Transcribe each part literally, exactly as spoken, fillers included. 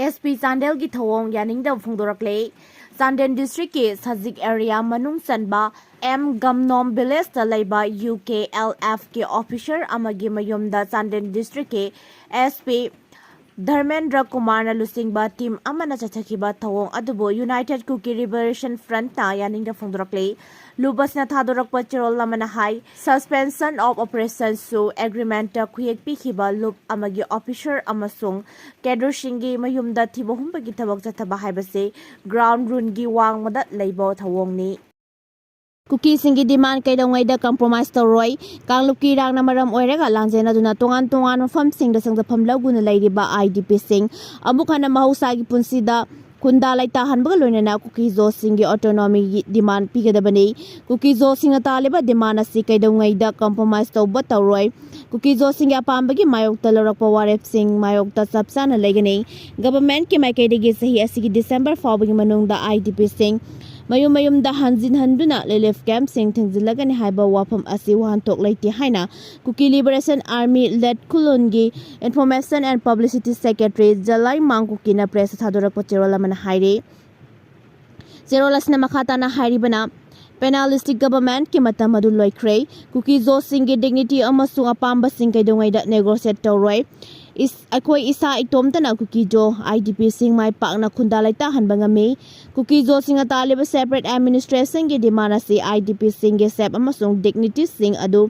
S P ꯆꯥꯟꯗꯦꯜꯒꯤ ꯊꯧꯑꯣꯡ ꯌꯥꯅꯤꯡꯗꯕ ꯐꯣꯡꯗꯣꯔꯛꯂꯦ꯫ ꯆꯥꯟꯗꯦꯜ ꯗꯤꯁꯇ꯭ꯔꯤꯛꯀꯤ ꯁꯖꯤꯛ ꯑꯦꯔꯤꯌꯥ ꯃꯅꯨꯡ ꯆꯟꯕ ꯑꯦꯝ ꯒꯝꯅꯣꯝ ꯚꯤꯂꯦꯖꯇ ꯂꯩꯕ ꯌꯨ ꯀꯦ ꯑꯦꯜ ꯑꯦꯐꯀꯤ ꯑꯣꯐꯤꯁꯔ ꯑꯃꯒꯤ ꯃꯌꯨꯝꯗ ꯆꯥꯟꯗꯦꯜ ꯗꯤꯁꯇ꯭ꯔꯤꯛꯀꯤ ꯑꯦꯁ ꯄꯤ ꯙꯔꯃꯦꯟꯗ꯭ꯔ ꯀꯨꯃꯥꯔꯅ ꯂꯨꯆꯤꯡꯕ ꯇꯤꯝ ꯑꯃꯅ ꯆꯠꯊꯈꯤꯕ ꯊꯧꯑꯣꯡ ꯑꯗꯨꯕꯨ ꯌꯨꯅꯥꯏꯇꯦꯗ ꯀꯨꯀꯤ ꯂꯤꯕꯔꯦꯁꯟ ꯐ꯭ꯔꯟꯠꯅ ꯌꯥꯅꯤꯡꯗꯕ ꯐꯣꯡꯗꯣꯔꯛꯂꯤ꯫ ꯂꯨꯞ ꯑꯁꯤꯅ ꯊꯥꯗꯣꯔꯛꯄ ꯆꯦꯔꯣꯜ ꯑꯃꯅ ꯍꯥꯏ, Suspension of Operations ꯁꯨ ꯑꯦꯒ꯭ꯔꯤꯃꯦꯟꯠꯇ ꯈꯨꯌꯦꯛ ꯄꯤꯈꯤꯕ ꯂꯨꯞ ꯑꯃꯒꯤ ꯑꯣꯐꯤꯁꯔ ꯑꯃꯁꯨꯡ ꯀꯦꯗꯔꯁꯤꯡꯒꯤ ꯃꯌꯨꯝꯗ ꯊꯤꯕ ꯍꯨꯝꯕꯒꯤ ꯊꯕꯛ ꯆꯠꯊꯕ ꯍꯥꯏꯕꯁꯤ ꯒ꯭ꯔꯥꯎꯟ ꯔꯨꯜꯒꯤ ꯋꯥꯡꯃꯗ ꯂꯩꯕ ꯊꯧꯑꯣꯡꯅꯤ꯫ ꯀꯨꯀꯤꯁꯤꯡꯒꯤ ꯗꯤꯃꯥꯟ ꯀꯩꯗꯧꯉꯩꯗ ꯀꯝꯄ꯭ꯔꯣꯃꯥꯏꯁ ꯇꯧꯔꯣꯏ꯫ ꯀꯥꯡꯂꯨꯞꯀꯤ ꯏꯔꯥꯡꯅ ꯃꯔꯝ ꯑꯣꯏꯔꯒ ꯂꯥꯟꯖꯦꯟꯅꯗꯨꯅ ꯇꯣꯉꯥꯟ ꯇꯣꯉꯥꯟꯕ ꯃꯐꯝꯁꯤꯡꯗ ꯆꯪꯖꯐꯝ ꯂꯧꯗꯨꯅ ꯂꯩꯔꯤꯕ ꯑꯥꯏ ꯗꯤ ꯄꯤꯁꯤꯡ ꯑꯃꯨꯛ ꯍꯟꯅ ꯃꯍꯧꯁꯥꯒꯤ ꯄꯨꯟꯁꯤꯗ ꯈꯨꯟꯗꯥ ꯂꯩꯇꯥꯍꯟꯕꯒ ꯂꯣꯏꯅꯅ ꯀꯨꯀꯤ ꯖꯣꯁꯤꯡꯒꯤ ꯑꯣꯇꯣꯅꯣꯃꯤꯒꯤ ꯗꯤꯃꯥꯟ ꯄꯤꯒꯗꯕꯅꯤ꯫ ꯀꯨꯀꯤ ꯖꯣꯁꯤꯡꯅ ꯇꯥꯜꯂꯤꯕ ꯗꯤꯃꯥꯟ ꯑꯁꯤ ꯀꯩꯗꯧꯉꯩꯗ ꯀꯝꯄ꯭ꯔꯣꯃꯥꯏꯁ ꯇꯧꯕ ꯇꯧꯔꯣꯏ꯫ ꯀꯨꯀꯤ ꯖꯣꯁꯤꯡꯒꯤ ꯑꯄꯥꯝꯕꯒꯤ ꯃꯥꯌꯣꯛꯇ ꯂꯧꯔꯛꯄ ꯋꯥꯔꯦꯞꯁꯤꯡ ꯃꯥꯌꯣꯛꯇ ꯆꯞ ꯆꯥꯅ ꯂꯩꯒꯅꯤ꯫ ꯒꯚꯔꯟꯃꯦꯟꯠꯀꯤ ꯃꯥꯏꯀꯩꯗꯒꯤ ꯆꯍꯤ ꯑꯁꯤꯒꯤ ꯗꯤꯁꯦꯝꯕꯔ ꯐꯥꯎꯕꯒꯤ ꯃꯅꯨꯡꯗ ꯑꯥꯏ ꯗꯤ ꯄꯤꯁꯤꯡ ꯃꯌꯨꯝ ꯃꯌꯨꯝꯗ ꯍꯟꯖꯤꯟ ꯍꯟꯗꯨꯅ ꯔꯤꯂꯤꯐ ꯀꯦꯝꯞꯁꯤꯡ ꯊꯤꯡꯖꯤꯜꯂꯒꯅꯤ ꯍꯥꯏꯕ ꯋꯥꯐꯝ ꯑꯁꯤ ꯋꯥꯍꯟꯊꯣꯛ ꯂꯩꯇꯦ ꯍꯥꯏꯅ ꯀꯨꯀꯤ ꯂꯤꯕꯔꯦꯁꯟ ꯑꯥꯔꯃꯤ ꯂꯦꯠ ꯈꯨꯂꯨꯟꯒꯤ Information and Publicity Secretary Jalaimang ꯀꯨꯀꯤꯅ ꯄ꯭ꯔꯦꯁꯇ ꯊꯥꯗꯣꯔꯛꯄ ꯆꯦꯔꯣꯜ ꯑꯃꯅ ꯍꯥꯏꯔꯤ꯫ ꯆꯦꯔꯣꯜ ꯑꯁꯤꯅ ꯃꯈꯥ ꯇꯥꯅ ꯍꯥꯏꯔꯤꯕꯅ, ꯄꯦꯅꯥꯂꯤꯁꯇꯤꯛ ꯒꯚꯔꯟꯃꯦꯟꯠꯀꯤ ꯃꯇꯝ ꯑꯗꯨ ꯂꯣꯏꯈ꯭ꯔꯦ꯫ ꯀꯨꯀꯤ ꯖꯣꯁꯤꯡꯒꯤ ꯗꯤꯒꯅꯤꯇꯤ ꯑꯃꯁꯨꯡ ꯑꯄꯥꯝꯕꯁꯤꯡ ꯀꯩꯗꯧꯉꯩꯗ ꯅꯦꯒꯣꯁꯤꯌꯦꯠ ꯇꯧꯔꯣꯏ꯫ ꯏꯁ-, ꯑꯩꯈꯣꯏ ꯏꯁꯥ ꯏꯇꯣꯝꯇꯅ ꯀꯨꯀꯤ ꯖꯣ, ꯑꯥꯏ ꯗꯤ ꯄꯤꯁꯤꯡ ꯃꯥꯏ ꯄꯥꯛꯅ ꯈꯨꯟꯗꯥ ꯂꯩꯇꯥꯍꯟꯕ ꯉꯝꯃꯤ꯫ ꯀꯨꯀꯤ ꯖꯣꯁꯤꯡꯅ ꯇꯥꯜꯂꯤꯕ ꯁꯦꯄꯔꯦꯠ ꯑꯦꯗꯃꯤꯅꯤꯁꯇ꯭ꯔꯦꯁꯟꯒꯤ ꯗꯤꯃꯥꯟ ꯑꯁꯤ ꯑꯥꯏ ꯗꯤ ꯄꯤꯁꯤꯡꯒꯤ ꯁꯦꯞ ꯑꯃꯁꯨꯡ ꯗꯤꯒꯅꯤꯇꯤꯁꯤꯡ ꯑꯗꯨ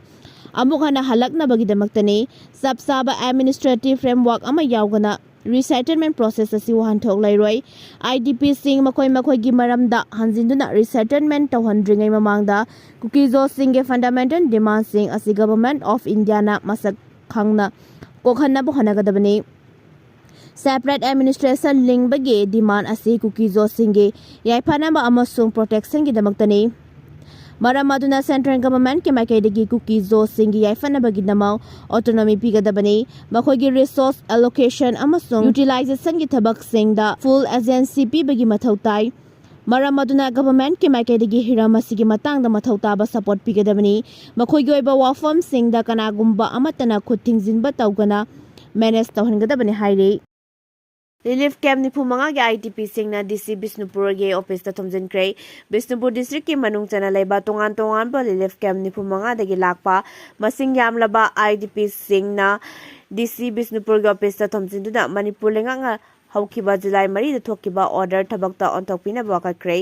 ꯑꯃꯨꯛ ꯍꯟꯅ ꯍꯜꯂꯛꯅꯕꯒꯤꯗꯃꯛꯇꯅꯤ꯫ ꯆꯞ ꯆꯥꯕ ꯑꯦꯗꯃꯤꯅꯤꯁꯇ꯭ꯔꯦꯇꯤꯚ ꯐ꯭ꯔꯦꯝꯋꯥꯔꯛ ꯑꯃ ꯌꯥꯎꯗꯅ ꯔꯤꯁꯦꯇꯜꯃꯦꯟꯠ ꯄ꯭ꯔꯣꯁꯦꯁ ꯑꯁꯤ ꯋꯥꯍꯟꯊꯣꯛ ꯂꯩꯔꯣꯏ꯫ ꯑꯥꯏ ꯗꯤ ꯄꯤꯁꯤꯡ ꯃꯈꯣꯏ ꯃꯈꯣꯏꯒꯤ ꯃꯔꯝꯗ ꯍꯟꯖꯤꯟꯗꯨꯅ ꯔꯤꯁꯦꯇꯜꯃꯦꯟꯠ ꯇꯧꯍꯟꯗ꯭ꯔꯤꯉꯩ ꯃꯃꯥꯡꯗ ꯀꯨꯀꯤ ꯖꯣꯁꯤꯡꯒꯤ ꯐꯟꯗꯥꯃꯦꯟꯇꯜ ꯗꯤꯃꯥꯟꯁꯤꯡ ꯑꯁꯤ ꯒꯚꯔꯟꯃꯦꯟꯠ ꯑꯣꯐ ꯏꯟꯗꯤꯌꯥꯅ ꯃꯁꯛ ꯈꯪꯅ ꯀꯣꯛꯍꯟꯅꯕ ꯍꯣꯠꯅꯒꯗꯕꯅꯤ꯫ ꯁꯦꯄꯔꯦꯠ ꯑꯦꯗꯃꯤꯅꯤꯁꯇ꯭ꯔꯦꯁꯟ ꯂꯤꯡꯕꯒꯤ ꯗꯤꯃꯥꯟ ꯑꯁꯤ ꯀꯨꯀꯤ ꯖꯣꯁꯤꯡꯒꯤ ꯌꯥꯏꯐꯅꯕ ꯑꯃꯁꯨꯡ ꯄ꯭ꯔꯣꯇꯦꯛꯁꯟꯒꯤꯗꯃꯛꯇꯅꯤ꯫ ꯃꯔꯝ ꯑꯗꯨꯅ ꯁꯦꯟꯇ꯭ꯔꯦꯜ ꯒꯚꯔꯟꯃꯦꯟꯠꯀꯤ ꯃꯥꯏꯀꯩꯗꯒꯤ ꯀꯨꯀꯤ ꯖꯣꯁꯤꯡꯒꯤ ꯌꯥꯏꯐꯅꯕꯒꯤꯗꯃꯛ ꯑꯣꯇꯣꯅꯣꯃꯤ ꯄꯤꯒꯗꯕꯅꯤ꯫ ꯃꯈꯣꯏꯒꯤ ꯔꯤꯁꯣꯔꯁ ꯑꯦꯂꯣꯀꯦꯁꯟ ꯑꯃꯁꯨꯡ ꯌꯨꯇꯤꯂꯥꯏꯖꯦꯁꯟꯒꯤ ꯊꯕꯛꯁꯤꯡꯗ ꯐꯨꯜ ꯑꯦꯖꯦꯟꯁꯤ ꯄꯤꯕꯒꯤ ꯃꯊꯧ ꯇꯥꯏ꯫ ꯃꯔꯝ ꯑꯗꯨꯅ ꯒꯚꯔꯟꯃꯦꯟꯠꯀꯤ ꯃꯥꯏꯀꯩꯗꯒꯤ ꯍꯤꯔꯝ ꯑꯁꯤꯒꯤ ꯃꯇꯥꯡꯗ ꯃꯊꯧ ꯇꯥꯕ ꯁꯄꯣꯔꯠ ꯄꯤꯒꯗꯕꯅꯤ꯫ ꯃꯈꯣꯏꯒꯤ ꯑꯣꯏꯕ ꯋꯥꯐꯝꯁꯤꯡꯗ ꯀꯅꯥꯒꯨꯝꯕ ꯑꯃꯠꯇꯅ ꯈꯨꯠ ꯊꯤꯡꯖꯤꯟꯕ ꯇꯧꯗꯅ ꯃꯦꯅꯦꯖ ꯇꯧꯍꯟꯒꯗꯕꯅꯤ ꯍꯥꯏꯔꯤ꯫ Relief camp ꯅꯤꯐꯨ ꯃꯉꯥꯒꯤ I D P ꯁꯤꯡꯅ D C ꯕꯤꯁꯅꯨꯄꯨꯔꯒꯤ ꯑꯣꯐꯤꯁꯇ ꯊꯣꯝꯖꯤꯟꯈ꯭ꯔꯦ꯫ ꯕꯤꯁꯅꯨꯄꯨꯔ ꯗꯤꯁꯇ꯭ꯔꯤꯛꯀꯤ ꯃꯅꯨꯡ ꯆꯟꯅ ꯂꯩꯕ ꯇꯣꯉꯥꯟ ꯇꯣꯉꯥꯟꯕ relief camp ꯅꯤꯐꯨ ꯃꯉꯥꯗꯒꯤ ꯂꯥꯛꯄ ꯃꯁꯤꯡ ꯌꯥꯝꯂꯕ I D P ꯁꯤꯡꯅ D C ꯕꯤꯁꯅꯨꯄꯨꯔꯒꯤ ꯑꯣꯐꯤꯁꯇ ꯊꯣꯝꯖꯤꯟꯗꯨꯅ ꯃꯅꯤꯄꯨꯔ ꯂꯩꯉꯥꯛꯅ ꯍꯧꯈꯤꯕ ꯖꯨꯂꯥꯏ ꯃꯔꯤꯗ ꯊꯣꯛꯈꯤꯕ order ꯊꯕꯛꯇ ꯑꯣꯟꯊꯣꯛꯄꯤꯅꯕ ꯋꯥꯀꯠꯈ꯭ꯔꯦ꯫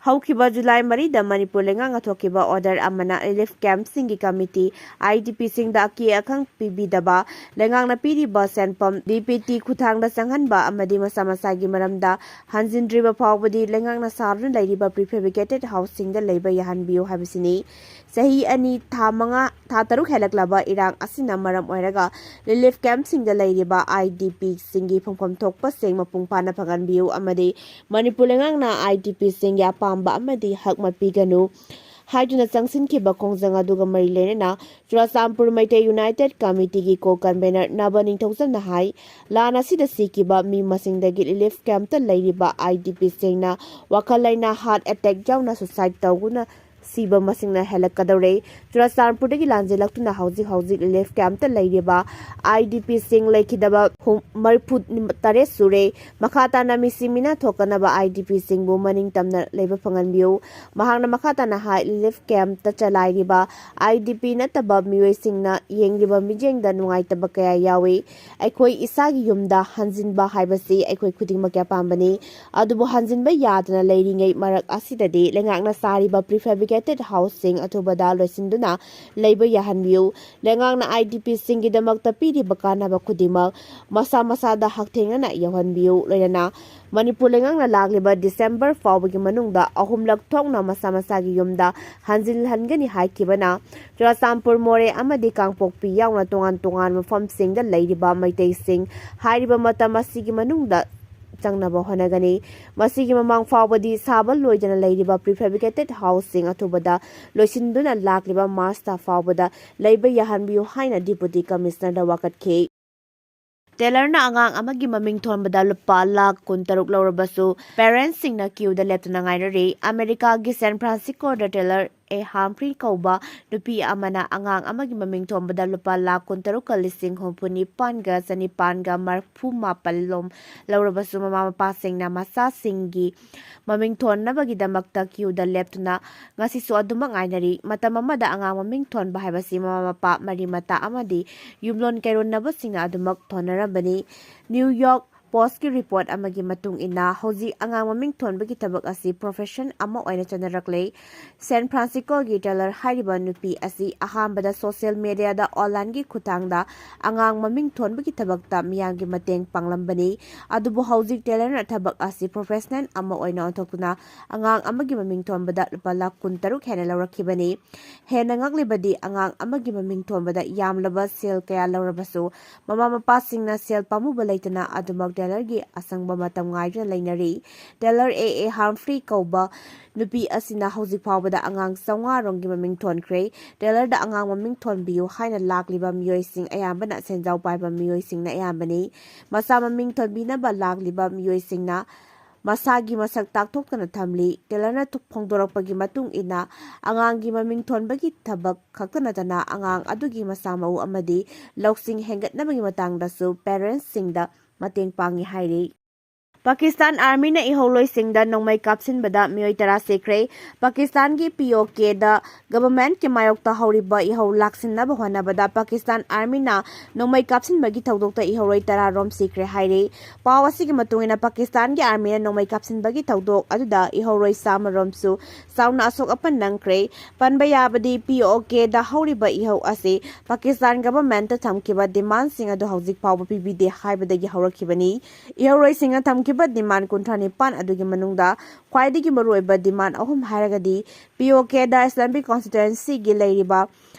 ꯍꯧꯈꯤꯕ ꯖꯨꯂꯥꯏ ꯃꯔꯤꯗ ꯃꯅꯤꯄꯨꯔ ꯂꯩꯉꯥꯛꯅ ꯊꯣꯛꯈꯤꯕ order ꯑꯃꯅ relief camp ꯁꯤꯡꯒꯤ committee, I D P ꯁꯤꯡꯗ ꯑꯀꯤ ꯑꯈꯪ ꯄꯤꯕꯤꯗꯕ, ꯂꯩꯉꯥꯛꯅ ꯄꯤꯔꯤꯕ ꯁꯦꯟꯐꯝ D B T ꯈꯨꯠꯊꯥꯡꯗ ꯆꯪꯍꯟꯕ ꯑꯃꯗꯤ ꯃꯁꯥ ꯃꯁꯥꯒꯤ ꯃꯔꯝꯗ ꯍꯟꯖꯤꯟꯗ꯭ꯔꯤꯕ ꯐꯥꯎꯕꯗꯤ ꯂꯩꯉꯥꯛꯅ ꯁꯥꯗꯨꯅ ꯂꯩꯔꯤꯕ prefabricated house ꯁꯤꯡꯗ ꯂꯩꯕ ꯌꯥꯍꯟꯕꯤꯌꯨ ꯍꯥꯏꯕꯁꯤꯅꯤ꯫ ꯆꯍꯤ ꯑꯅꯤ, ꯊꯥ ꯃꯉꯥ, ꯊꯥ ꯇꯔꯨꯛ ꯍꯦꯜꯂꯛꯂꯕ ꯏꯔꯥꯡ ꯑꯁꯤꯅ ꯃꯔꯝ ꯑꯣꯏꯔꯒ relief camp ꯁꯤꯡꯗ ꯂꯩꯔꯤꯕ I D P ꯁꯤꯡꯒꯤ ꯐꯪꯐꯝ ꯊꯣꯛꯄꯁꯤꯡ ꯃꯄꯨꯡ ꯐꯥꯅ ꯐꯪꯍꯟꯕꯤꯌꯨ ꯑꯃꯗꯤ ꯃꯅꯤꯄꯨꯔ ꯂꯩꯉꯥꯛꯅ I D P ꯁꯤꯡꯒꯤ ꯑꯄꯥꯝꯕ ꯑꯃꯗꯤ ꯍꯛ ꯃꯠꯄꯤꯒꯅꯨ ꯍꯥꯏꯗꯨꯅ ꯆꯪꯁꯤꯟꯈꯤꯕ ꯈꯣꯡꯖꯪ ꯑꯗꯨꯒ ꯃꯔꯤ ꯂꯩꯅꯅ ꯆꯨꯔꯥꯆꯥꯟꯄꯨꯔ ꯃꯩꯇꯩ United Committee ꯒꯤ co-convenor ꯅꯕ ꯅꯤꯡꯊꯧꯖꯝꯅ ꯍꯥꯏ, ꯂꯥꯟ ꯑꯁꯤꯗ ꯁꯤꯈꯤꯕ ꯃꯤ ꯃꯁꯤꯡꯗꯒꯤ relief camp ꯇ ꯂꯩꯔꯤꯕ I D P ꯁꯤꯡꯅ ꯋꯥꯈꯜ ꯂꯩꯅꯥ, heart attack ꯌꯥꯎꯅ suicide ꯇꯧꯗꯨꯅ ꯁꯤꯕ ꯃꯁꯤꯡꯅ ꯍꯦꯜꯂꯛꯀꯗꯧꯔꯦ꯫ ꯆꯨꯔꯥꯆꯥꯟꯄꯨꯔꯗꯒꯤ ꯂꯥꯟꯖꯦꯜꯂꯛꯇꯨꯅ ꯍꯧꯖꯤꯛ ꯍꯧꯖꯤꯛ relief camp ꯇ ꯂꯩꯔꯤꯕ I D P ꯁꯤꯡ ꯂꯩꯈꯤꯗꯕ ꯍꯨꯝ-, ꯃꯔꯤꯐꯨ ꯇꯔꯦꯠ ꯁꯨꯔꯦ꯫ ꯃꯈꯥ ꯇꯥꯅ ꯃꯤꯁꯤ ꯃꯤꯅꯥ ꯊꯣꯛꯀꯅꯕ I D P ꯁꯤꯡꯕꯨ ꯃꯅꯤꯡ ꯇꯝꯅ ꯂꯩꯕ ꯐꯪꯍꯟꯕꯤꯌꯨ꯫ ꯃꯍꯥꯛꯅ ꯃꯈꯥ ꯇꯥꯅ ꯍꯥꯏ, relief camp ꯇ ꯆꯂꯥꯏꯔꯤꯕ I D P ꯅꯠꯇꯕ ꯃꯤꯑꯣꯏꯁꯤꯡꯅ ꯌꯦꯡꯂꯤꯕ ꯃꯤꯠꯌꯦꯡꯗ ꯅꯨꯡꯉꯥꯏꯇꯕ ꯀꯌꯥ ꯌꯥꯎꯏ꯫ ꯑꯩꯈꯣꯏ ꯏꯁꯥꯒꯤ ꯌꯨꯝꯗ ꯍꯟꯖꯤꯟꯕ ꯍꯥꯏꯕꯁꯤ ꯑꯩꯈꯣꯏ ꯈꯨꯗꯤꯡꯃꯛꯀꯤ ꯑꯄꯥꯝꯕꯅꯤ꯫ ꯑꯗꯨꯕꯨ ꯍꯟꯖꯤꯟꯕ ꯌꯥꯗꯅ ꯂꯩꯔꯤꯉꯩ ꯃꯔꯛ ꯑꯁꯤꯗꯗꯤ ꯂꯩꯉꯥꯛꯅ ꯁꯥꯔꯤꯕ prefabricated house ꯁꯤꯡ ꯑꯊꯨꯕꯗ ꯂꯣꯏꯁꯤꯟꯗꯨꯅ ꯂꯩꯕ ꯌꯥꯍꯟꯕꯤꯌꯨ꯫ ꯂꯩꯉꯥꯛꯅ I D P ꯁꯤꯡꯒꯤꯗꯃꯛꯇ ꯄꯤꯔꯤꯕ ꯀꯥꯟꯅꯕ ꯈꯨꯗꯤꯡꯃꯛ ꯃꯁꯥ ꯃꯁꯥꯗ ꯍꯛꯊꯦꯡꯅꯅ ꯌꯧꯍꯟꯕꯤꯌꯨ꯫ ꯂꯣꯏꯅꯅ ꯃꯅꯤꯄꯨꯔ ꯂꯩꯉꯥꯛꯅ ꯂꯥꯛꯂꯤꯕ December ꯐꯥꯎꯕꯒꯤ ꯃꯅꯨꯡꯗ ꯑꯍꯨꯝꯂꯛ ꯊꯣꯛꯅ ꯃꯁꯥ ꯃꯁꯥꯒꯤ ꯌꯨꯝꯗ ꯍꯟꯖꯤꯜꯍꯟꯒꯅꯤ ꯍꯥꯏꯈꯤꯕꯅ ꯆꯨꯔꯥꯆꯥꯟꯄꯨꯔ, ꯃꯣꯔꯦ ꯑꯃꯗꯤ ꯀꯥꯡꯄꯣꯛꯄꯤ ꯌꯥꯎꯅ ꯇꯣꯉꯥꯟ ꯇꯣꯉꯥꯟꯕ ꯃꯐꯝꯁꯤꯡꯗ ꯂꯩꯔꯤꯕ ꯃꯩꯇꯩꯁꯤꯡ ꯍꯥꯏꯔꯤꯕ ꯃꯇꯝ ꯑꯁꯤꯒꯤ ꯃꯅꯨꯡꯗ ꯆꯪꯅꯕ ꯍꯣꯠꯅꯒꯅꯤ꯫ ꯃꯁꯤꯒꯤ ꯃꯃꯥꯡ ꯐꯥꯎꯕꯗꯤ ꯁꯥꯕ ꯂꯣꯏꯗꯅ ꯂꯩꯔꯤꯕ prefabricated house ꯁꯤꯡ ꯑꯊꯨꯕꯗ ꯂꯣꯏꯁꯤꯟꯗꯨꯅ ꯂꯥꯛꯂꯤꯕ March ꯊꯥ ꯐꯥꯎꯕꯗ ꯂꯩꯕ ꯌꯥꯍꯟꯕꯤꯌꯨ ꯍꯥꯏꯅ Deputy Commissioner ꯗ ꯋꯥꯀꯠꯈꯤ꯫ Taylor ꯅ ꯑꯉꯥꯡ ꯑꯃꯒꯤ ꯃꯃꯤꯡ ꯊꯣꯟꯕꯗ ꯂꯨꯄꯥ ꯂꯥꯈ ꯀꯨꯟꯇꯔꯨꯛ ꯂꯧꯔꯕꯁꯨ parents ꯁꯤꯡꯅ queue ꯗ ꯂꯦꯞꯇꯨꯅ ꯉꯥꯏꯔꯔꯤ꯫ ꯑꯃꯦꯔꯤꯀꯥꯒꯤ San Francisco ꯗ Taylor ꯑꯦ ꯍꯥꯝꯐ꯭ꯔꯤ ꯀꯧꯕ ꯅꯨꯄꯤ ꯑꯃꯅ ꯑꯉꯥꯡ ꯑꯃꯒꯤ ꯃꯃꯤꯡ ꯊꯣꯟꯕꯗ ꯂꯨꯄꯥ ꯂꯥꯈ ꯀꯨꯟꯇꯔꯨꯛꯀ ꯂꯤꯁꯤꯡ ꯍꯨꯝꯐꯨ ꯅꯤꯄꯥꯟꯒ ꯆꯅꯤꯄꯥꯟꯒ ꯃꯔꯐꯨ ꯃꯥꯄꯜ ꯂꯣꯝ ꯂꯧꯔꯕꯁꯨ, ꯃꯃꯥ ꯃꯄꯥꯁꯤꯡꯅ ꯃꯆꯥꯁꯤꯡꯒꯤ ꯃꯃꯤꯡ ꯊꯣꯟꯅꯕꯒꯤꯗꯃꯛꯇ ꯀ꯭ꯌꯨꯗ ꯂꯦꯞꯇꯨꯅ ꯉꯁꯤꯁꯨ ꯑꯗꯨꯃꯛ ꯉꯥꯏꯅꯔꯤ꯫ ꯃꯇꯝ ꯑꯃꯗ ꯑꯉꯥꯡ ꯃꯃꯤꯡ ꯊꯣꯟꯕ ꯍꯥꯏꯕꯁꯤ ꯃꯃꯥ ꯃꯄꯥ, ꯃꯔꯤ ꯃꯇꯥ ꯑꯃꯗꯤ ꯌꯨꯝꯂꯣꯟ ꯀꯩꯔꯣꯟꯅꯕꯁꯤꯡꯅ ꯑꯗꯨꯃꯛ ꯊꯣꯟꯅꯔꯝꯕꯅꯤ꯫ ꯅ꯭ꯌꯨ ꯌꯣꯔꯛ ꯄꯣꯁꯀꯤ ꯔꯤꯄꯣꯔꯠ ꯑꯃꯒꯤ ꯃꯇꯨꯡ ꯏꯟꯅ, ꯍꯧꯖꯤꯛ ꯑꯉꯥꯡ ꯃꯃꯤꯡ ꯊꯣꯟꯕꯒꯤ ꯊꯕꯛ ꯑꯁꯤ ꯄ꯭ꯔꯣꯐꯦꯁꯟ ꯑꯃ ꯑꯣꯏꯅ ꯆꯠꯅꯔꯛꯂꯦ꯫ ꯁꯦꯟ ꯐ꯭ꯔꯥꯟꯁꯤꯁꯀꯣꯒꯤ ꯇꯦꯂꯔ ꯍꯥꯏꯔꯤꯕ ꯅꯨꯄꯤ ꯑꯁꯤ ꯑꯍꯥꯟꯕꯗ ꯁꯣꯁꯤꯌꯦꯜ ꯃꯦꯗꯤꯌꯥꯗ ꯑꯣꯟꯂꯥꯏꯟꯒꯤ ꯈꯨꯠꯊꯥꯡꯗ ꯑꯉꯥꯡ ꯃꯃꯤꯡ ꯊꯣꯟꯕꯒꯤ ꯊꯕꯛꯇ ꯃꯤꯌꯥꯝꯒꯤ ꯃꯇꯦꯡ ꯄꯥꯡꯂꯝꯕꯅꯤ꯫ ꯑꯗꯨꯕꯨ ꯍꯧꯖꯤꯛ ꯇꯦꯂꯔꯅ ꯊꯕꯛ ꯑꯁꯤ ꯄ꯭ꯔꯣꯐꯦꯁꯅꯦꯜ ꯑꯃ ꯑꯣꯏꯅ ꯑꯣꯟꯊꯣꯛꯇꯨꯅ ꯑꯉꯥꯡ ꯑꯃꯒꯤ ꯃꯃꯤꯡ ꯊꯣꯟꯕꯗ ꯂꯨꯄꯥ ꯂꯥꯈ ꯀꯨꯟꯇꯔꯨꯛ ꯍꯦꯟꯅ ꯂꯧꯔꯛꯈꯤꯕꯅꯤ꯫ ꯍꯦꯟꯅ ꯉꯛꯂꯤꯕꯗꯤ, ꯑꯉꯥꯡ ꯑꯃꯒꯤ ꯃꯃꯤꯡ ꯊꯣꯟꯕꯗ ꯌꯥꯝꯂꯕ ꯁꯦꯜ ꯀꯌꯥ ꯂꯧꯔꯕꯁꯨ, ꯃꯃꯥ ꯃꯄꯥꯁꯤꯡꯅ ꯁꯦꯜ ꯄꯥꯝꯃꯨꯕ ꯂꯩꯇꯅ ꯑꯗꯨꯃꯛ ꯇꯦꯂꯔꯒꯤ ꯑꯁꯪꯕ ꯃꯇꯝ ꯉꯥꯏꯗꯨꯅ ꯂꯩꯅꯔꯤ꯫ ꯇꯦꯂꯔ ꯑꯦ ꯑꯦ ꯍꯥꯝꯐ꯭ꯔꯤ ꯀꯧꯕ ꯅꯨꯄꯤ ꯑꯁꯤꯅ ꯍꯧꯖꯤꯛ ꯐꯥꯎꯕꯗ ꯑꯉꯥꯡ ꯆꯥꯝꯃꯉꯥ ꯔꯣꯝꯒꯤ ꯃꯃꯤꯡ ꯊꯣꯟꯈ꯭ꯔꯦ꯫ ꯇꯦꯂꯔꯗ ꯑꯉꯥꯡ ꯃꯃꯤꯡ ꯊꯣꯟꯕꯤꯌꯨ ꯍꯥꯏꯅ ꯂꯥꯛꯂꯤꯕ ꯃꯤꯑꯣꯏꯁꯤꯡ ꯑꯌꯥꯝꯕꯅ ꯁꯦꯟꯖꯥꯎ ꯄꯥꯏꯕ ꯃꯤꯑꯣꯏꯁꯤꯡꯅ ꯑꯌꯥꯝꯕꯅꯤ꯫ ꯃꯆꯥ ꯃꯃꯤꯡ ꯊꯣꯟꯕꯤꯅꯕ ꯂꯥꯛꯂꯤꯕ ꯃꯤꯑꯣꯏꯁꯤꯡꯅ ꯃꯁꯥꯒꯤ ꯃꯁꯛ ꯇꯥꯛꯊꯣꯛꯇꯅ ꯊꯝꯂꯤ꯫ ꯇꯦꯂꯔꯅ ꯊꯨ-, ꯐꯣꯡꯗꯣꯔꯛꯄꯒꯤ ꯃꯇꯨꯡ ꯏꯟꯅ, ꯑꯉꯥꯡꯒꯤ ꯃꯃꯤꯡ ꯊꯣꯟꯕꯒꯤ ꯊꯕꯛ ꯈꯛꯇ ꯅꯠꯇꯅ ꯑꯉꯥꯡ ꯑꯗꯨꯒꯤ ꯃꯁꯥ ꯃꯎ ꯑꯃꯗꯤ ꯂꯧꯁꯤꯡ ꯍꯦꯟꯒꯠꯅꯕꯒꯤ ꯃꯇꯥꯡꯗꯁꯨ ꯄꯦꯔꯦꯟꯁꯁꯤꯡꯗ ꯃꯇꯦꯡ ꯄꯥꯡꯏ ꯍꯥꯏꯔꯤ꯫ ꯄꯥꯀꯤꯁꯇꯥꯟ ꯑꯥꯔꯃꯤꯅ ꯏꯍꯧꯂꯣꯏꯁꯤꯡꯗ ꯅꯣꯡꯃꯩ ꯀꯥꯞꯁꯤꯟꯕꯗ ꯃꯤꯑꯣꯏ ꯇꯔꯥ ꯁꯤꯈ꯭ꯔꯦ꯫ ꯄꯥꯀꯤꯁꯇꯥꯟꯒꯤ ꯄꯤ ꯑꯣ ꯀꯦꯗ ꯒꯚꯔꯟꯃꯦꯟꯠꯀꯤ ꯃꯥꯌꯣꯛꯇ ꯍꯧꯔꯤꯕ ꯏꯍꯧ ꯂꯥꯛꯁꯤꯟꯅꯕ ꯍꯣꯠꯅꯕꯗ ꯄꯥꯀꯤꯁꯇꯥꯟ ꯑꯥꯔꯃꯤꯅ ꯅꯣꯡꯃꯩ ꯀꯥꯞꯁꯤꯟꯕꯒꯤ ꯊꯧꯗꯣꯛꯇ ꯏꯍꯧꯂꯣꯏ ꯇꯔꯥ ꯔꯣꯝ ꯁꯤꯈ꯭ꯔꯦ ꯍꯥꯏꯔꯤ꯫ ꯄꯥꯎ ꯑꯁꯤꯒꯤ ꯃꯇꯨꯡ ꯏꯟꯅ, ꯄꯥꯀꯤꯁꯇꯥꯟꯒꯤ ꯑꯥꯔꯃꯤꯅ ꯅꯣꯡꯃꯩ ꯀꯥꯞꯁꯤꯟꯕꯒꯤ ꯊꯧꯗꯣꯛ ꯑꯗꯨꯗ ꯏꯍꯧꯂꯣꯏ ꯆꯥꯝꯃ ꯔꯣꯝꯁꯨ ꯆꯥꯎꯅ ꯑꯁꯣꯛ ꯑꯄꯟ ꯅꯪꯈ꯭ꯔꯦ꯫ ꯄꯟꯕ ꯌꯥꯕꯗꯤ, ꯄꯤ ꯑꯣ ꯀꯦꯗ ꯍꯧꯔꯤꯕ ꯏꯍꯧ ꯑꯁꯤ ꯄꯥꯀꯤꯁꯇꯥꯟ ꯒꯚꯔꯟꯃꯦꯟꯠꯇ ꯊꯝꯈꯤꯕ ꯗꯤꯃꯥꯟꯁꯤꯡ ꯑꯗꯨ ꯍꯧꯖꯤꯛ ꯐꯥꯎꯕ ꯄꯤꯕꯤꯗꯦ ꯍꯥꯏꯕꯗꯒꯤ ꯍꯧꯔꯛꯈꯤꯕꯅꯤ꯫ ꯏꯍꯧꯂꯣꯏꯁꯤꯡꯅ ꯊꯝꯈꯤꯕ ꯗꯤꯃꯥꯟ ꯀꯨꯟꯊ꯭ꯔꯥ ꯅꯤꯄꯥꯟ ꯑꯗꯨꯒꯤ ꯃꯅꯨꯡꯗ ꯈ꯭ꯋꯥꯏꯗꯒꯤ ꯃꯔꯨꯑꯣꯏꯕ ꯗꯤꯃꯥꯟ ꯑꯍꯨꯝ ꯍꯥꯏꯔꯒꯗꯤ, ꯄꯤ ꯑꯣ ꯀꯦꯗ ꯏꯁꯂꯥꯃꯤꯛ ꯀꯣꯟꯁꯇꯤꯇ꯭ꯋꯦꯟꯁꯤꯒꯤ ꯂꯩꯔꯤꯕ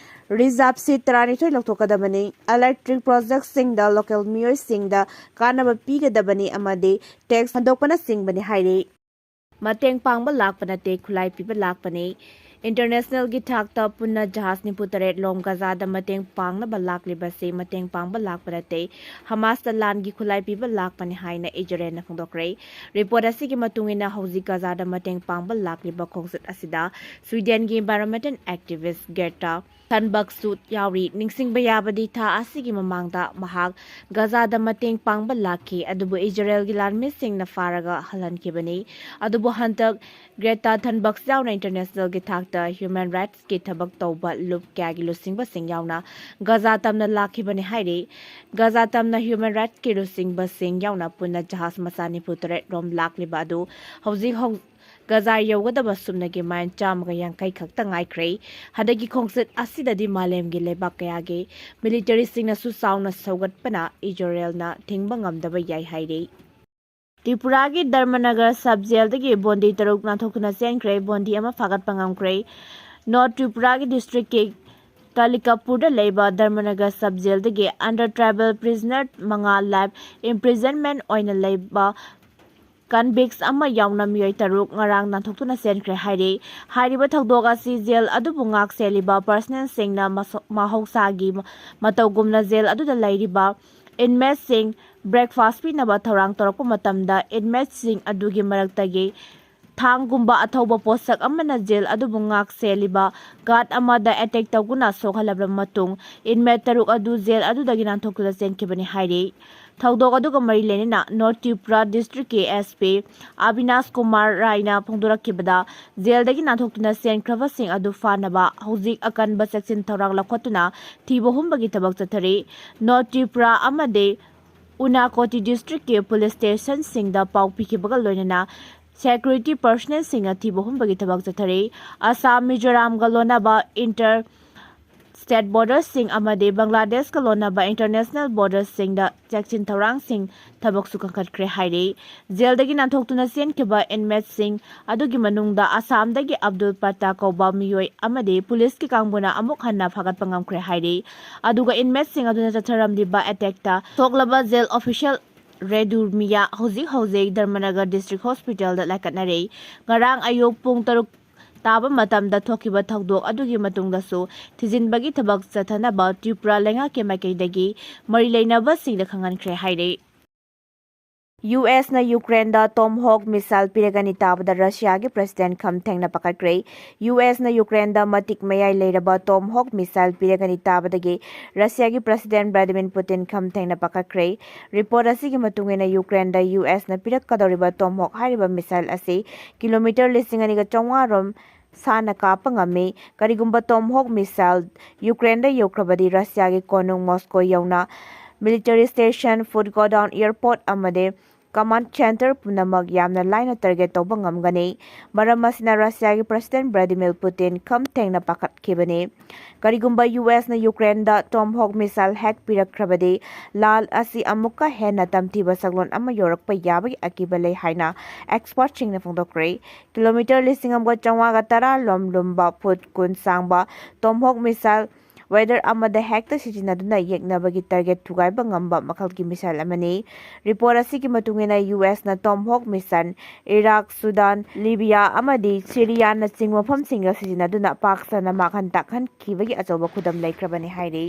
ꯔꯤꯖꯥꯔꯚ ꯁꯤꯠ ꯇꯔꯥꯅꯤꯊꯣꯏ ꯂꯧꯊꯣꯛꯀꯗꯕꯅꯤ, ꯏꯂꯦꯛꯇ꯭ꯔꯤꯛ ꯄ꯭ꯔꯣꯖꯦꯛꯁꯤꯡꯗ ꯂꯣꯀꯦꯜ ꯃꯤꯑꯣꯏꯁꯤꯡꯗ ꯀꯥꯟꯅꯕ ꯄꯤꯒꯗꯕꯅꯤ ꯑꯃꯗꯤ ꯇꯦꯛꯁ ꯍꯟꯗꯣꯛꯄꯅꯆꯤꯡꯕꯅꯤ ꯍꯥꯏꯔꯤ꯫ ꯃꯇꯦꯡ ꯄꯥꯡꯕ ꯂꯥꯛꯄ ꯅꯠꯇꯦ, ꯈꯨꯠꯂꯥꯏ ꯄꯤꯕ ꯂꯥꯛꯄꯅꯤ꯫ ꯏꯟꯇꯔꯅꯦꯁꯅꯦꯜꯒꯤ ꯊꯥꯛꯇ ꯄꯨꯟꯅ ꯖꯍꯥꯖ ꯅꯤꯐꯨ ꯇꯔꯦꯠ ꯂꯣꯝ ꯒꯖꯥꯗ ꯃꯇꯦꯡ ꯄꯥꯡꯅꯕ ꯂꯥꯛꯂꯤꯕꯁꯤ ꯃꯇꯦꯡ ꯄꯥꯡꯕ ꯂꯥꯛꯄ ꯅꯠꯇꯦ, ꯍꯃꯥꯁꯇ ꯂꯥꯟꯒꯤ ꯈꯨꯠꯂꯥꯏ ꯄꯤꯕ ꯂꯥꯛꯄꯅꯤ ꯍꯥꯏꯅ ꯏꯖꯔꯦꯜꯅ ꯐꯣꯡꯗꯣꯛꯈ꯭ꯔꯦ꯫ ꯔꯤꯄꯣꯔꯠ ꯑꯁꯤꯒꯤ ꯃꯇꯨꯡ ꯏꯟꯅ, ꯍꯧꯖꯤꯛ ꯒꯖꯥꯗ ꯃꯇꯦꯡ ꯄꯥꯡꯕ ꯂꯥꯛꯂꯤꯕ ꯈꯣꯡꯆꯠ ꯑꯁꯤꯗ ꯁ꯭ꯋꯤꯗꯦꯟꯒꯤ environmental activist Greta Thunbergꯁꯨ ꯌꯥꯎꯔꯤ꯫ ꯅꯤꯡꯁꯤꯡꯕ ꯌꯥꯕꯗꯤ, ꯊꯥ ꯑꯁꯤꯒꯤ ꯃꯃꯥꯡꯗ ꯃꯍꯥꯛ ꯒꯖꯥꯗ ꯃꯇꯦꯡ ꯄꯥꯡꯕ ꯂꯥꯛꯈꯤ, ꯑꯗꯨꯕꯨ ꯏꯖꯔꯦꯜꯒꯤ ꯂꯥꯟꯃꯤꯁꯤꯡꯅ ꯐꯥꯔꯒ ꯍꯜꯍꯟꯈꯤꯕꯅꯤ꯫ ꯑꯗꯨꯕꯨ ꯍꯟꯗꯛ Greta Thunberg ꯌꯥꯎꯅ ꯏꯟꯇꯔꯅꯦꯁꯅꯦꯜꯒꯤ ꯊꯥꯛꯇ ꯍ꯭ꯌꯨꯃꯦꯟ ꯔꯥꯏꯠꯁꯀꯤ ꯊꯕꯛ ꯇꯧꯕ ꯂꯨꯞ ꯀꯌꯥꯒꯤ ꯂꯨꯆꯤꯡꯕꯁꯤꯡ ꯌꯥꯎꯅ ꯒꯖꯥ ꯇꯝꯅ ꯂꯥꯛꯈꯤꯕꯅꯤ ꯍꯥꯏꯔꯤ꯫ ꯒꯖꯥ ꯇꯝꯅ ꯍ꯭ꯌꯨꯃꯦꯟ ꯔꯥꯏꯠꯁꯀꯤ ꯂꯨꯆꯤꯡꯕꯁꯤꯡ ꯌꯥꯎꯅ ꯄꯨꯟꯅ ꯖꯍꯥꯖ ꯃꯆꯥ ꯅꯤꯐꯨ ꯇꯔꯦꯠ ꯔꯣꯝ ꯂꯥꯛꯂꯤꯕ ꯑꯗꯨ ꯍꯧꯖꯤꯛ ꯍꯧ-, ꯒꯖꯥ ꯌꯧꯒꯗꯕ ꯁꯨꯞꯅꯒꯤ ꯃꯥꯏꯜ ꯆꯥꯝꯃꯒ ꯌꯥꯡꯈꯩ ꯈꯛꯇ ꯉꯥꯏꯈ꯭ꯔꯦ꯫ ꯍꯟꯗꯛꯀꯤ ꯈꯣꯡꯆꯠ ꯑꯁꯤꯗꯗꯤ ꯃꯥꯂꯦꯝꯒꯤ ꯂꯩꯕꯥꯛ ꯀꯌꯥꯒꯤ ꯃꯤꯂꯤꯇꯔꯤꯁꯤꯡꯅꯁꯨ ꯆꯥꯎꯅ ꯁꯧꯒꯠꯄꯅ ꯏꯖꯔꯦꯜꯅ ꯊꯤꯡꯕ ꯉꯝꯗꯕ ꯌꯥꯏ ꯍꯥꯏꯔꯤ꯫ ꯇ꯭ꯔꯤꯄꯨꯔꯥꯒꯤ ꯙꯔꯃꯅꯒꯔ ꯁꯕ ꯖꯦꯜꯗꯒꯤ ꯕꯣꯟꯗꯤ ꯇꯔꯨꯛ ꯅꯥꯟꯊꯣꯛꯇꯨꯅ ꯆꯦꯟꯈ꯭ꯔꯦ꯫ ꯕꯣꯟꯗꯤ ꯑꯃ ꯐꯥꯒꯠꯄ ꯉꯝꯈ꯭ꯔꯦ꯫ ꯅꯣꯔꯠ ꯇ꯭ꯔꯤꯄꯨꯔꯥꯒꯤ ꯗꯤꯁꯇ꯭ꯔꯤꯛꯀꯤ ꯀꯥꯂꯤꯀꯥꯄꯨꯔꯗ ꯂꯩꯕ ꯙꯔꯃꯅꯒꯔ ꯁꯕ ꯖꯦꯜꯗꯒꯤ under tribal prisoner ꯃꯉꯥ life imprisonment ꯑꯣꯏꯅ ꯂꯩꯕ convicts ꯑꯃ ꯌꯥꯎꯅ ꯃꯤꯑꯣꯏ ꯇꯔꯨꯛ ꯉꯔꯥꯡ ꯅꯥꯟꯊꯣꯛꯇꯨꯅ ꯆꯦꯟꯈ꯭ꯔꯦ ꯍꯥꯏꯔꯤ꯫ ꯍꯥꯏꯔꯤꯕ ꯊꯧꯗꯣꯛ ꯑꯁꯤ ꯖꯦꯜ ꯑꯗꯨꯕꯨ ꯉꯥꯛ ꯁꯦꯜꯂꯤꯕ personnelꯁꯤꯡꯅ ꯃꯁ-, ꯃꯍꯧꯁꯥꯒꯤ ꯃꯇꯧꯒꯨꯝꯅ ꯖꯦꯜ ꯑꯗꯨꯗ ꯂꯩꯔꯤꯕ inmateꯁꯤꯡ breakfast ꯄꯤꯅꯕ ꯊꯧꯔꯥꯡ ꯇꯧꯔꯛꯄ ꯃꯇꯝꯗ inmateꯁꯤꯡ ꯑꯗꯨꯒꯤ ꯃꯔꯛꯇꯒꯤ ꯊꯥꯡꯒꯨꯝꯕ ꯑꯊꯧꯕ ꯄꯣꯠꯁꯛ ꯑꯃꯅ ꯖꯦꯜ ꯑꯗꯨꯕꯨ ꯉꯥꯛ ꯁꯦꯜꯂꯤꯕ guard ꯑꯃꯗ attack ꯇꯧꯗꯨꯅ ꯁꯣꯛꯍꯜꯂꯕ ꯃꯇꯨꯡ inmate ꯇꯔꯨꯛ ꯑꯗꯨ ꯖꯦꯜ ꯑꯗꯨꯗꯒꯤ ꯅꯥꯟꯊꯣꯛꯇꯨꯅ ꯆꯦꯟꯈꯤꯕꯅꯤ ꯍꯥꯏꯔꯤ꯫ ꯊꯧꯗꯣꯛ ꯑꯗꯨꯒ ꯃꯔꯤ ꯂꯩꯅꯅ ꯅꯣꯔꯠ ꯇ꯭ꯔꯤꯄꯨꯔꯥ ꯗꯤꯁꯇ꯭ꯔꯤꯛꯀꯤ S P ꯑꯕꯤꯅꯥꯁ ꯀꯨꯃꯥꯔ ꯔꯥꯏꯅ ꯐꯣꯡꯗꯣꯔꯛꯈꯤꯕꯗ, ꯖꯦꯜꯗꯒꯤ ꯅꯥꯟꯊꯣꯛꯇꯨꯅ ꯆꯦꯟꯈ꯭ꯔꯕꯁꯤꯡ ꯑꯗꯨ ꯐꯥꯅꯕ ꯍꯧꯖꯤꯛ ꯑꯀꯟꯕ ꯆꯦꯛꯁꯤꯟ ꯊꯧꯔꯥꯡ ꯂꯧꯈꯠꯇꯨꯅ ꯊꯤꯕ ꯍꯨꯝꯕꯒꯤ ꯊꯕꯛ ꯆꯠꯊꯔꯤ꯫ ꯅꯣꯔꯠ ꯇ꯭ꯔꯤꯄꯨꯔꯥ ꯑꯃꯗꯤ ꯎꯅꯥꯀꯣꯇꯤ ꯗꯤꯁꯇ꯭ꯔꯤꯛꯀꯤ ꯄꯨꯂꯤꯁ ꯁ꯭ꯇꯦꯁꯟꯁꯤꯡꯗ ꯄꯥꯎ ꯄꯤꯈꯤꯕꯒ ꯂꯣꯏꯅꯅ security personnelꯁꯤꯡꯅ ꯊꯤꯕ ꯍꯨꯝꯕꯒꯤ ꯊꯕꯛ ꯆꯠꯊꯔꯤ꯫ ꯑꯁꯥꯝ, ꯃꯤꯖꯣꯔꯥꯝꯒ ꯂꯣꯟꯅꯕ inter state bordersꯁꯤꯡ ꯑꯃꯗꯤ ꯕꯪꯒ꯭ꯂꯥꯗꯦꯁꯀ ꯂꯣꯟꯅꯕ international bordersꯁꯤꯡꯗ ꯆꯦꯛꯁꯤꯟ ꯊꯧꯔꯥꯡꯁꯤꯡ ꯊꯕꯛꯁꯨ ꯀꯟꯈꯠꯈ꯭ꯔꯦ ꯍꯥꯏꯔꯤ꯫ ꯖꯦꯜꯗꯒꯤ ꯅꯥꯟꯊꯣꯛꯇꯨꯅ ꯆꯦꯟꯈꯤꯕ inmateꯁꯤꯡ ꯑꯗꯨꯒꯤ ꯃꯅꯨꯡꯗ ꯑꯁꯥꯝꯗꯒꯤ ꯑꯕꯗꯨꯜ ꯄꯠꯇꯥ ꯀꯧꯕ ꯃꯤꯑꯣꯏ ꯑꯃꯗꯤ ꯄꯨꯂꯤꯁꯀꯤ ꯀꯥꯡꯕꯨꯅ ꯑꯃꯨꯛ ꯍꯟꯅ ꯐꯥꯒꯠꯄ ꯉꯝꯈ꯭ꯔꯦ ꯍꯥꯏꯔꯤ꯫ ꯑꯗꯨꯒ inmateꯁꯤꯡ ꯑꯗꯨꯅ ꯆꯠꯊꯔꯝꯂꯤꯕ attackꯇ ꯁꯣꯛꯂꯕ ꯖꯦꯜ official ꯔꯦꯗꯨꯔꯃꯤꯌꯥ ꯍꯧꯖꯤꯛ ꯍꯧꯖꯤꯛ ꯙꯔꯃꯅꯒꯔ ꯗꯤꯁꯇ꯭ꯔꯤꯛ ꯍꯣꯁꯄꯤꯇꯥꯜꯗ ꯂꯥꯏꯀꯠꯅꯔꯤ꯫ ꯉꯔꯥꯡ ꯑꯌꯨꯛ ꯄꯨꯡ ꯇꯔꯨꯛ ꯇꯥꯕ ꯃꯇꯝꯗ ꯊꯣꯛꯈꯤꯕ ꯊꯧꯗꯣꯛ ꯑꯗꯨꯒꯤ ꯃꯇꯨꯡꯗꯁꯨ ꯊꯤꯖꯤꯟꯕꯒꯤ ꯊꯕꯛ ꯆꯠꯊꯅꯕ ꯇ꯭ꯔꯤꯄꯨꯔꯥ ꯂꯩꯉꯥꯛꯀꯤ ꯃꯥꯏꯀꯩꯗꯒꯤ ꯃꯔꯤ ꯂꯩꯅꯕꯁꯤꯡꯗ ꯈꯪꯍꯟꯈ꯭ꯔꯦ ꯍꯥꯏꯔꯤ꯫ ꯌꯨ ꯑꯦꯁꯅ ꯌꯨꯀ꯭ꯔꯦꯟꯗ ꯇꯣꯝꯍꯣꯛ ꯃꯤꯁꯥꯏꯜ ꯄꯤꯔꯒꯅꯤ ꯇꯥꯕꯗ ꯔꯁꯤꯌꯥꯒꯤ ꯄ꯭ꯔꯁꯤꯗꯦꯟ ꯈꯝ ꯊꯦꯡꯅ ꯄꯥꯈꯠꯈ꯭ꯔꯦ꯫ ꯌꯨ ꯑꯦꯁꯅ ꯌꯨꯀ꯭ꯔꯦꯟꯗ ꯃꯇꯤꯛ ꯃꯌꯥꯏ ꯂꯩꯔꯕ ꯇꯣꯝꯍꯣꯛ ꯃꯤꯁꯥꯏꯜ ꯄꯤꯔꯒꯅꯤ ꯇꯥꯕꯗꯒꯤ ꯔꯁꯤꯌꯥꯒꯤ ꯄ꯭ꯔꯁꯤꯗꯦꯟ ꯚ꯭ꯂꯥꯗꯤꯃꯤꯔ ꯄꯨꯇꯤꯟ ꯈꯝ ꯊꯦꯡꯅ ꯄꯥꯈꯠꯈ꯭ꯔꯦ꯫ ꯔꯤꯄꯣꯔꯠ ꯑꯁꯤꯒꯤ ꯃꯇꯨꯡ ꯏꯟꯅ ꯌꯨꯀ꯭ꯔꯦꯟꯗ ꯌꯨ ꯑꯦꯁꯅ ꯄꯤꯔꯛꯀꯗꯧꯔꯤꯕ ꯇꯣꯝꯍꯣꯛ ꯍꯥꯏꯔꯤꯕ ꯃꯤꯁꯥꯏꯜ ꯑꯁꯤ ꯀꯤꯂꯣꯃꯤꯇꯔ ꯂꯤꯁꯤꯡ ꯑꯅꯤꯒ ꯆꯥꯝꯃꯉꯥ ꯔꯣꯝ ꯁꯥꯟꯅ ꯀꯥꯞꯄ ꯉꯝꯃꯤ꯫ ꯀꯔꯤꯒꯨꯝꯕ ꯇꯣꯝꯍꯣꯛ ꯃꯤꯁꯥꯏꯜ ꯌꯨꯀ꯭ꯔꯦꯟꯗ ꯌꯧꯈ꯭ꯔꯕꯗꯤ ꯔꯁꯤꯌꯥꯒꯤ ꯀꯣꯅꯨꯡ ꯃꯣꯁꯀꯣ ꯌꯧꯅ military station, food godown, airport ꯑꯃꯗꯤ ꯀꯃꯥꯟꯗ ꯁꯦꯟꯇꯔ ꯄꯨꯝꯅꯃꯛ ꯌꯥꯝꯅ ꯂꯥꯏꯅ ꯇꯥꯔꯒꯦꯠ ꯇꯧꯕ ꯉꯝꯒꯅꯤ꯫ ꯃꯔꯝ ꯑꯁꯤꯅ ꯔꯁꯤꯌꯥꯒꯤ ꯄ꯭ꯔꯁꯤꯗꯦꯟ ꯚ꯭ꯂꯥꯗꯤꯃꯤꯔ ꯄꯨꯇꯤꯟ ꯈꯝ ꯊꯦꯡꯅ ꯄꯥꯈꯠꯈꯤꯕꯅꯤ꯫ ꯀꯔꯤꯒꯨꯝꯕ ꯌꯨ ꯑꯦꯁꯅ ꯌꯨꯀ꯭ꯔꯦꯟꯗ ꯇꯣꯝꯍꯣꯛ ꯃꯤꯁꯥꯏꯜ ꯍꯦꯛ ꯄꯤꯔꯛꯈ꯭ꯔꯕꯗꯤ ꯂꯥꯜ ꯑꯁꯤ ꯑꯃꯨꯛꯀ ꯍꯦꯟꯅ ꯇꯝꯊꯤꯕ ꯁꯛꯂꯣꯟ ꯑꯃ ꯌꯧꯔꯛꯄ ꯌꯥꯕꯒꯤ ꯑꯀꯤꯕ ꯂꯩ ꯍꯥꯏꯅ ꯑꯦꯛꯁꯄꯔꯠꯁꯤꯡꯅ ꯐꯣꯡꯗꯣꯛꯈ꯭ꯔꯦ꯫ ꯀꯤꯂꯣꯃꯤꯇꯔ ꯂꯤꯁꯤꯡ ꯑꯃꯒ ꯆꯥꯝꯃꯉꯥꯒ ꯇꯔꯥ ꯂꯣꯝ ꯂꯨꯝꯕ, ꯐꯨꯠ ꯀꯨꯟ ꯁꯥꯡꯕ ꯇꯣꯝꯍꯣꯛ ꯃꯤꯁꯥꯏꯜ ꯋꯦꯗꯔ ꯑꯃꯗ ꯍꯦꯛꯇ ꯁꯤꯖꯤꯟꯅꯗꯨꯅ ꯌꯦꯛꯅꯕꯒꯤ ꯇꯥꯔꯒꯦꯠ ꯊꯨꯒꯥꯏꯕ ꯉꯝꯕ ꯃꯈꯜꯒꯤ ꯃꯤꯁꯥꯏꯜ ꯑꯃꯅꯤ꯫ ꯔꯤꯄꯣꯔꯠ ꯑꯁꯤꯒꯤ ꯃꯇꯨꯡ ꯏꯟꯅ ꯌꯨ ꯑꯦꯁꯅ ꯇꯣꯝꯍꯣꯛ ꯃꯤꯁꯥꯏꯜ ꯏꯔꯥꯛ, ꯁꯨꯗꯥꯟ, ꯂꯤꯕꯤꯌꯥ ꯑꯃꯗꯤ ꯁꯤꯔꯤꯌꯥꯅꯆꯤꯡꯕ ꯃꯐꯝꯁꯤꯡꯗ ꯁꯤꯖꯤꯟꯅꯗꯨꯅ ꯄꯥꯛ ꯁꯟꯅ ꯃꯥꯡꯍꯟ ꯇꯥꯛꯍꯟꯈꯤꯕꯒꯤ ꯑꯆꯧꯕ ꯈꯨꯗꯝ ꯂꯩꯈ꯭ꯔꯕꯅꯤ ꯍꯥꯏꯔꯤ꯫